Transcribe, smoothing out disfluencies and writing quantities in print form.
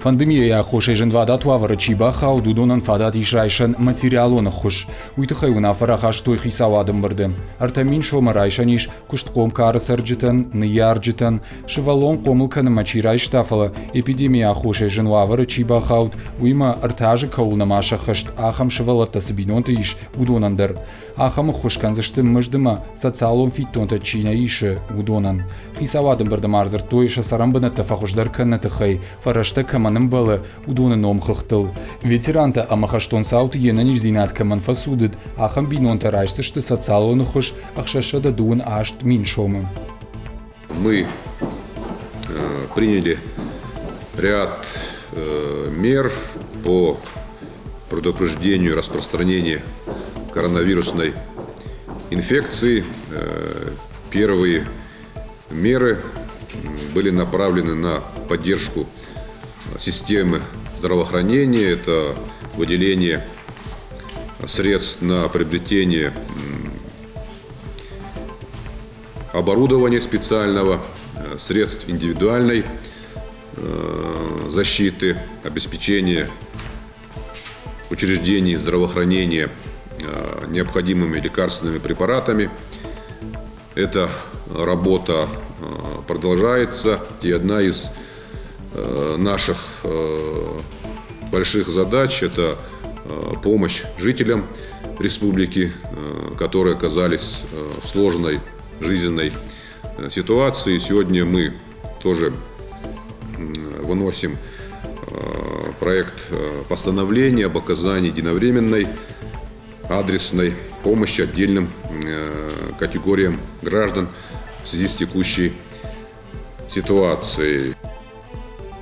Пандемийӕйы аххосӕй зынвадат уавӕры чи бахауд, уыдонӕн фадат ис райсӕн материалон ӕххуыс. Уый тыххӕй уынаффӕ рахастой хицауады ӕмбырды. 3000 сомы райсӕн ис куыстхъом кары цӕрджытӕн, ныййарджытӕн, сывӕллон хъомыл кӕнынмӕ чи райста, фӕлӕ эпидемийы аххосӕй зын уавӕры чи бахауд, уыимӕ ӕртӕ азы кӕуыл нӕма сӕххӕст, ахӕм сывӕллӕттӕ цы бинонты ис, уыдонӕн дӕр. Ахӕм ӕххуыс кӕндзысты мызд ӕмӕ социалон фиддонтӕ чи нӕ исы, уыдонӕн. Хицауады ӕмбырды ма ӕрдзырдтой сӕ цӕрӕнбынӕттӕ фӕхуыздӕр кӕныны тыххӕй, фӕрӕзтӕ кӕмӕн ӕмбӕлы, уыдоны номхыгъдтыл. Ветерантӕ ӕмӕ хӕстон цауты йе нӕниздзинад кӕмӕн фӕцудыд, ахӕм бинонтӕ райсдзысты социалон ӕххуыс 628 000 сомы. Мы приняли ряд мер по предупреждению распространения коронавирусной инфекции. Первые меры были направлены на поддержку системы здравоохранения. Это выделение средств на приобретение оборудования специального, средств индивидуальной защиты, обеспечения учреждений здравоохранения необходимыми лекарственными препаратами. Эта работа продолжается. И одна из наших больших задач – это помощь жителям республики, которые оказались в сложной жизненной ситуации. Сегодня мы тоже выносим проект постановления об оказании единовременной адресной помощи отдельным категориям граждан в связи с текущей ситуацией.